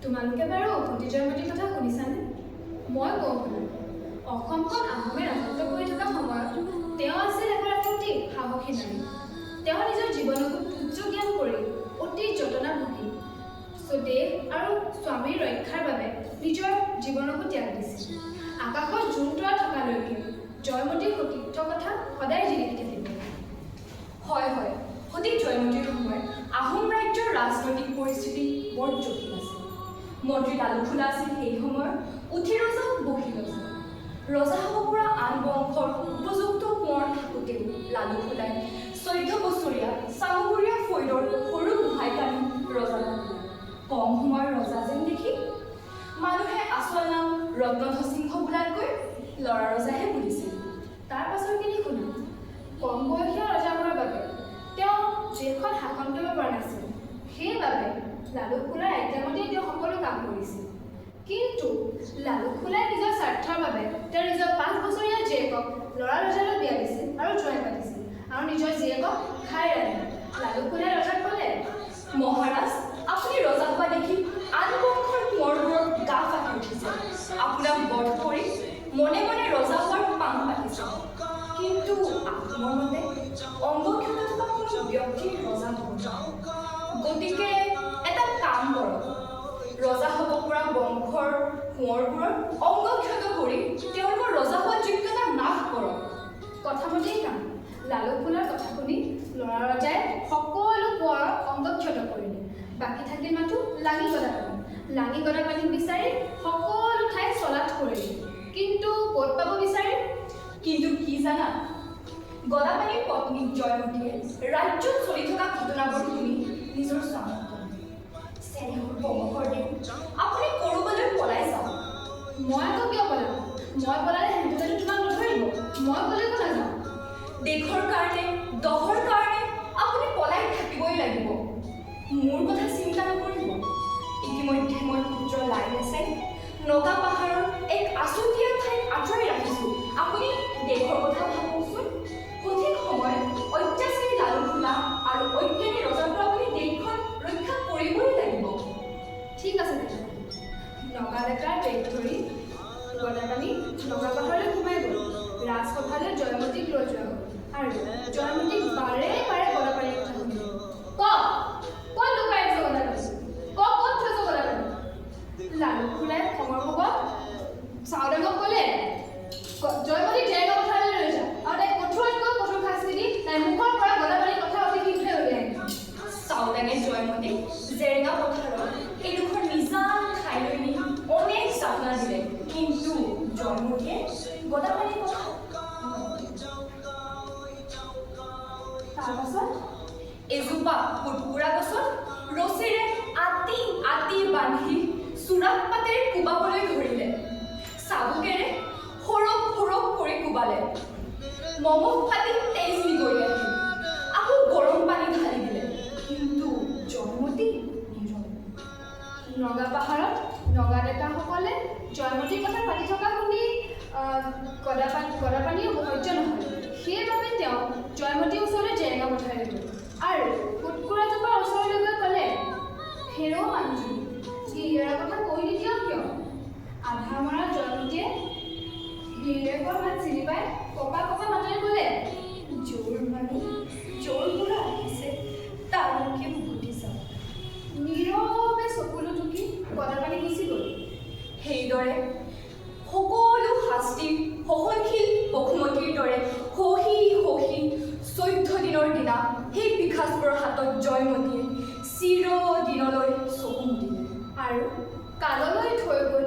তোমালোকে বাৰু সতী জয়মতীৰ কথা শুনিছানে? মই কওঁ শুনা। অসমখন আহোমে ৰাজত্ব কৰি থকা সময়ত তেওঁ আছিল এগৰাকী অতি সাহসী নাৰী। তেওঁ নিজৰ জীৱনকো তুচ্ছ জ্ঞান কৰি অতি যতনা ভুগি স্বদেশ আৰু স্বামীৰ ৰক্ষাৰ বাবে নিজৰ জীৱনকো ত্যাগ দিছিল। আকাশত জোন তৰা থকালৈকে জয়মতীৰ সতীত্ব কথা সদায় জিলিকি থাকিব। হয় হয়, সতী জয়মতীৰ সময়ত আহোম ৰাজ্যৰ ৰাজনৈতিক পৰিস্থিতি বৰ জটিল আছিল। মন্ত্ৰী লালুকসোলা আছিল সেই সময়ৰ উঠি ৰজা বহি ৰজা। ৰজা হ'ব পৰা আন বংশৰ উপযুক্ত কোঁৱৰ থাকোঁতেও লালুকসোলাই 14 বছৰীয়া চামগুৰীয়া ফৈদৰ সৰু গোহাঁইক আনি ৰজা পাতিলে। কম সময়ৰ ৰজা যেন দেখি মানুহে আচল নাম ৰত্নধ্বজ সিংহ বোলাতকৈ ল'ৰা ৰজাহে বুলিছিল। তাৰ পাছৰখিনি শুনা। কম বয়সীয়া ৰজা হোৱাৰ বাবে তেওঁ দেশখন শাসন কৰিব পৰা নাছিল। সেইবাবে লালুকসোলাৰ আজ্ঞামতেই তেওঁ সকলো কাম কৰিছিল। কিন্তু লালুকসোলাই নিজৰ স্বাৰ্থৰ বাবে তেওঁ নিজৰ 5 বছৰীয়া জীয়েকক ল'ৰা ৰজালৈ বিয়া দিছিল আৰু জোঁৱাই পাতিছিল আৰু নিজৰ জীয়েকক ঘাই ৰাণী। লালুকসোলাই ৰজাক ক'লে, মহাৰাজ, আপুনি ৰজা হোৱা দেখি আন বংশৰ কোঁৱৰবোৰৰ গা ফাটি উঠিছে। আপোনাক বধ কৰি মনে মনে ৰজা হোৱাৰ পাং পাতিছে। কিন্তু আহোমৰ মতে অংগক্ষত থকা কোনো ব্যক্তিৰ ৰজা হ'ব নোৱাৰে। গতিকে এটা কাম কৰক, ৰজা হ'ব পৰা বংশৰ কোঁৱৰবোৰৰ অংগক্ষত কৰি তেওঁলোকৰ ৰজা হোৱাৰ যোগ্যতা নাশ কৰক। কথামতেই কাম। লালুকসোলাৰ কথা শুনি ল'ৰা ৰজাই সকলো কোঁৱৰক অংগক্ষত কৰিলে। বাকী থাকিল মাথো লাঙি গদাপাণি। লাঙি গদাপাণিক বিচাৰি সকলো ঠাই চলাথ কৰিলে, কিন্তু ক'ত পাব বিচাৰি? কিন্তু কি জানা, গদাপাণিৰ পত্নী জয়মতীয়ে ৰাজ্যত চলি থকা ঘটনাবোৰ শুনি নিজৰ স্বামীক ক'লে, "চেনেহৰ বংশৰ দেৱ, আপুনি ক'ৰবালৈ পলাই যাওক।" মই আকৌ কিয় পলাম? মই পলালে সিহঁতেতো তোমাক নধৰিব। মই ক'লৈকো নাযাওঁ। দেশৰ কাৰণে, দহৰ কাৰণে আপুনি পলাই থাকিবই লাগিব। মোৰ কথা চিন্তা নকৰিব। ইতিমধ্যে মই পুত্ৰ লাইলেচাই নগা পাহাৰৰ এক আছুতীয়া ঠাইত আঁতৰাই ৰাখিছোঁ। আপুনি দেশৰ কথা ভাবকচোন। সঠিক সময়ত অত্যাচাৰী লালুকসোলা আৰু অজ্ঞানী ৰজাৰ পৰা আপুনি দেশখন ৰক্ষা কৰিবই লাগিব। ঠিক আছে তেনেহ'লে। নগা ডেকাৰ বেগ ধৰি গদাপাণি নগা পাহাৰলৈ সোমাই গ'ল। ৰাজসভালৈ জয়মতীক লৈ যোৱা হ'ল আৰু জয়মতীক বাৰে বাৰে গদাপাণিৰ কথা শুনিলে। ক, ক'ত লুকাই আছে গদাপাণি? ক, ক'ত থৈছ গদাপাণি? লালুকসোলাই খঙৰ কোবত চাওদাঙক ক'লে, "জয়মতীক জেৰেঙা পথাৰলৈ লৈ যা আৰু তাইক কঠোৰতকৈ কঠোৰ শাস্তি দি তাইৰ মুখৰ পৰা গদাপাণিৰ কথা অতি শীঘ্ৰে উলিয়াই আনিবি।" চাওদাঙে জয়মতীক জেৰেঙা পথাৰত এডোখৰ নিজান ঠাইলৈ নি অনেক যাতনা দিলে। কিন্তু জয়মতীয়ে গদাপাণিৰ কথা নক'লে। তাৰপাছত? এজোপা কুটকুৰা গছত ৰছীৰে আতি আতি বান্ধি চোৰাত পাতেৰে কোবাবলৈ ধৰিলে। চাবুকেৰে সৰক সৰক কৰি কোবালে। মঙহ ফাটি তেজ নিগৰি আহিল। আকৌ গৰম পানী ঢালি দিলে। কিন্তু জয়মতী নীৰৱ। নগা পাহাৰত নগা ডেকাসকলে জয়মতীৰ কথা পাতি থকা শুনি গদাপাণিও সহ্য নহ'ল। সেইবাবে তেওঁ জয়মতীৰ ওচৰলৈ জেৰেঙা পথাৰলৈ গ'ল আৰু কুটকুৰাজোপাৰ ওচৰলৈ গৈ ক'লে, "হেৰৌ মানুহজনী, গিৰিয়েৰৰ কথা কৈ নিদিয় কিয়?" আধা মৰা জয়মতীয়ে গিৰিয়েকৰ মাত চিনি পাই কঁপা কঁপা মাতেৰে ক'লে, য'ৰ মানুহ য'ৰ পৰা আহিছে তালৈকে উভতি যাওক। নীৰৱে চকুলো টুকি গদাপাণি গুচি গ'ল। সেইদৰে সকলো শাস্তি সহনশীল বসুমতীৰ দৰে সহি সহি 14 দিনৰ দিনা সেই পিশাচবোৰৰ হাতত জয়মতীয়ে চিৰদিনলৈ চকু মুদিলে। আৰু কাললৈ থৈ গ'ল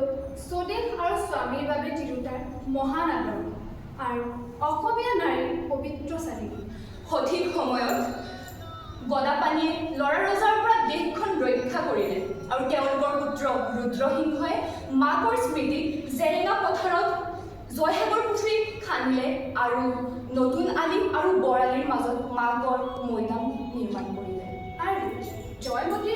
স্বদেশ আৰু স্বামীৰ বাবে তিৰোতাৰ মহান আদৰ্শ আৰু অসমীয়া নাৰীৰ পবিত্ৰ চানেকি। সঠিক সময়ত গদাপাণিয়ে ল'ৰা ৰজাৰ পৰা দেশখন ৰক্ষা কৰিলে আৰু তেওঁলোকৰ পুত্ৰ ৰুদ্ৰসিংহই মাকৰ স্মৃতিত জেৰেঙা পথাৰত জয়সাগৰ পুখুৰী খান্দিলে আৰু নতুন আলি আৰু বৰ আলিৰ মাজত মাকৰ মৈদাম নিৰ্মাণ কৰিলে। আৰু জয়মতী